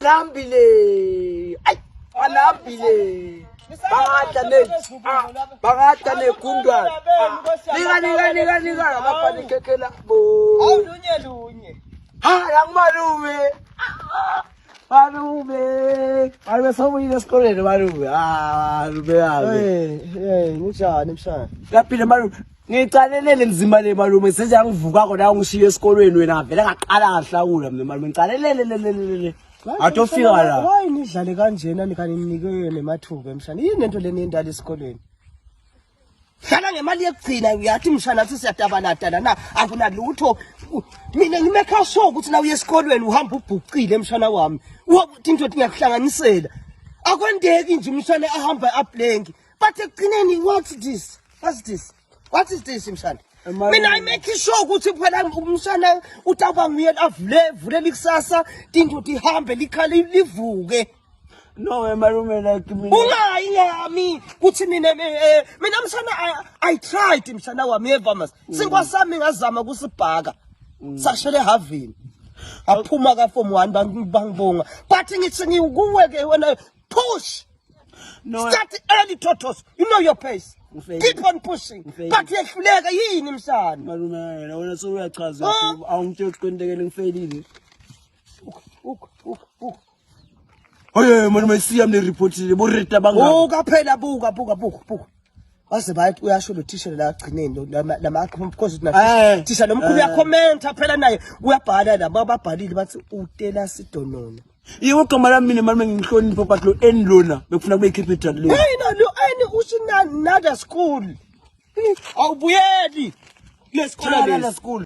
Lambile. Ay, alambile. Bangadla ne ah, bangadla negundwane. Ah, Nika nika nika nika labafana ikhekhe labo. Awulunye lunye. Ha, yangumalume. Malume. Malume sawubuyile esikoleni malume. Ah, malume yami. Hey, hey, ninjani mshana? Ngaphila malume. Ngicalelele nzima le malume senje angivuka kona ungishiye esikolweni wena ngavele ngaqala ngahlakula mina malume ngicalelele le le le le. Atofika la. Why nidlale kanjena nikani ninike nemathuba mshana? Yini lento leni yendala esikolweni? Dlala ngemali yekugcina uyathi mshana athi siyatabalatana na akunalutho. Mina ngimekha sure ukuthi na uye esikolweni uhamba ubhuqile mshana wami. Wakuthi into ngiyakuhlanganisela. Akwendeki nje umshana ahamba ablank. But ekugcineni what's this? What's this? What is this mshana? Mina I make sure ukuthi phela umshana utawuba nguye avule vule likusasa tinto tihambe likhale livuke. No malume like mina. Ungayi ngami kuthi mina eh, mina mshana I, I tried mshana wami yeva mas. Sinkwa sami ngazama kusibhaka. Sashele havini. Aphuma ka form 1 bangibonga. But ngithi ngikuwe ke wena push. No. Start early Totos. You know your pace. Ngifeyile. Keep on pushing. Ngifeyile. But yehluleka yini msana? Malume wena wena sewuyachaza Ah. awungitshela ukuthi kwentekele ngifeyilile. Uk uk uk. Oye malume siya mne report le bo reta bangaka. Buka phela buka buka buka buka. Waze bathi uyasho lo thisha la agcineni lo lama lama because na Eh. thisha nomkhulu Eh. uyakhomenta phela naye uyabhala la bababhalile bathi utela sidonono. Yebo igama lami mina malume ngihlonipha but lo N lona bekufuna kube capital le. Hey no lo N usho another school. Awubuyeli. Lesikole Chala lesi. school.